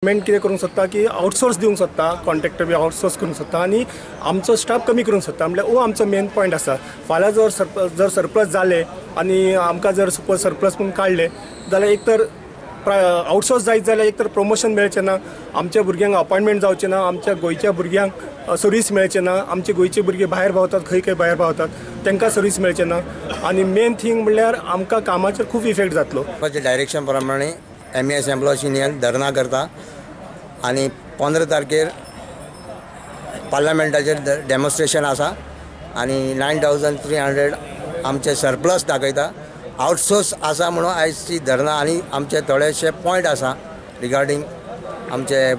Government कितें करूंक सोदता की आउटसोर्स दिवंक सोदता, कॉन्ट्रॅक्टर बी आउटसोर्स करूंक सोदता आनी आमचो स्टाफ कमी करूंक सोदता. म्हणल्यार हो आमचो मेन पॉयंट आसा. फाल्यां जर सरप्लस जालें आनी आमकां जर सपोज सरप्लस म्हणून काडलें जाल्यार एक तर आउटसोर्स जायत जाल्यार एक तर प्रमोशन मेळचें ना, आमच्या भुरग्यांक अपॉयंटमेंट जावचें ना, आमच्या गोंयच्या भुरग्यांक सर्वीस मेळचें ना. आमचे गोंयचे भुरगे भायर भोंवतात, खंय खंय भायर भोंवतात, तांकां सर्वीस मेळचें ना. आनी मेन थींग म्हणल्यार आमकां कामाचेर खूब इफेक्ट जातलो. डायरेक्शन प्रमाणे MES employees union धरणां करता आनी 15 तारखेर पार्लमेंटाचेर डेमॉन्स्ट्रेशन आसा आनी 9300 आमचे सरप्लस दाखयता. आउटसोर्स आसा म्हणून आयज ती धरणां आनी आमचे थोडेशे पॉयंट आसा रिगार्डींग आमचे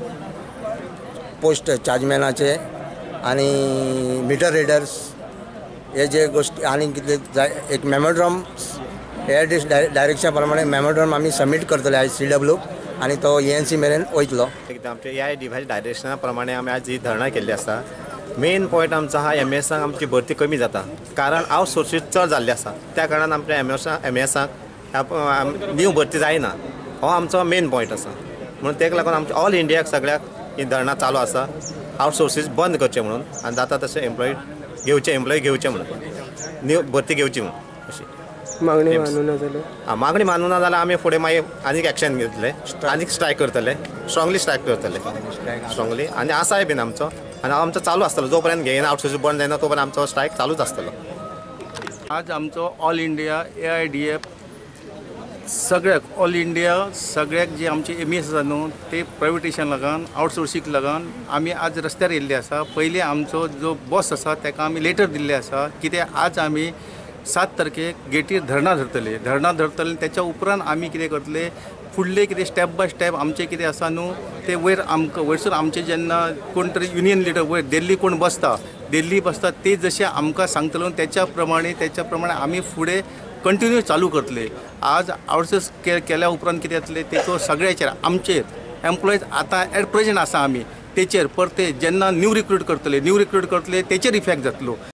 पोस्ट चार्जमॅनाचे आनी मिटर रिडर्स हे जे गोश्टी आनी कितले जाय एक मेमोड्रम हे डायरेक्शन प्रमाणे मेमोड्रम आमी सबमीट करतले आयज CW आनी तो ENC मेरेन वयतलो. आमचे AIDF डायरेक्शना प्रमाणे आमी आज ही धरणां केल्ली आसा. मेन पॉयंट आमचो आहा MESांक आमची भरती कमी जाता, कारण आउटसोर्सीस चड जाल्ले आसा. त्या कारणान आमच्या MESांक न्यू भरती जायना, हो आमचो मेन पॉयंट आसा. म्हणून ताका लागून आमच्या ऑल इंडियाक सगळ्याक ही धरणां चालू आसा, आउटसोर्सीस बंद करचें म्हणून आनी जाता तशें एम्प्लॉय घेवचे म्हणून न्यू भरती घेवची म्हणून अशी मागणी मानूना जाल्यार, मागणी मानूना जाल्यार आमी फुडें मागीर आनीक एक्शन घेतले, आनीक स्ट्रायक करतले, स्ट्रांगली स्ट्रायक करतले, स्ट्रांगली. आनी आसाय बीन आमचो आनी आमचो चालू आसतलो जो पर्यंत घेयना, आउटसोर्सीस बंद जायना तो पर्यंत आमचो स्ट्रायक चालूच आसतलो. आज आमचो ऑल इंडिया AIDF सगळ्याक ऑल इंडिया सगळ्याक जे आमचे MES आसा न्हू ते प्रायवेटेशन लागून आउटसोर्सीक लागून आमी आज रस्त्यार येयल्ले आसा. पयलीं आमचो जो बॉस आसा ताका आमी लेटर दिल्ले आसा कित्याक आज आमी 7 तारखेक गेटीर धरणां धरतले, धरणां धरतले त्याच्या उपरांत आमी कितें करतले फुडले कितें स्टेप बाय स्टेप आमचें कितें आसा न्हू ते वयर आमकां वयरसून आमचें जेन्ना कोण तरी युनियन लिडर वयर दिल्ली कोण बसता, दिल्ली बसता ते जशें आमकां सांगतले न्हू त्याच्या प्रमाणे आमी फुडें कंटिन्यू चालू करतले. आज आउटसोर्स केल्या उपरांत कितें जातलें तेचो सगळ्याचेर आमचेर एम्प्लॉयज आतां एट प्रेजेंट आसा आमी तेचेर परते जेन्ना न्यू रिक्रूट करतले तेचेर इफेक्ट जातलो.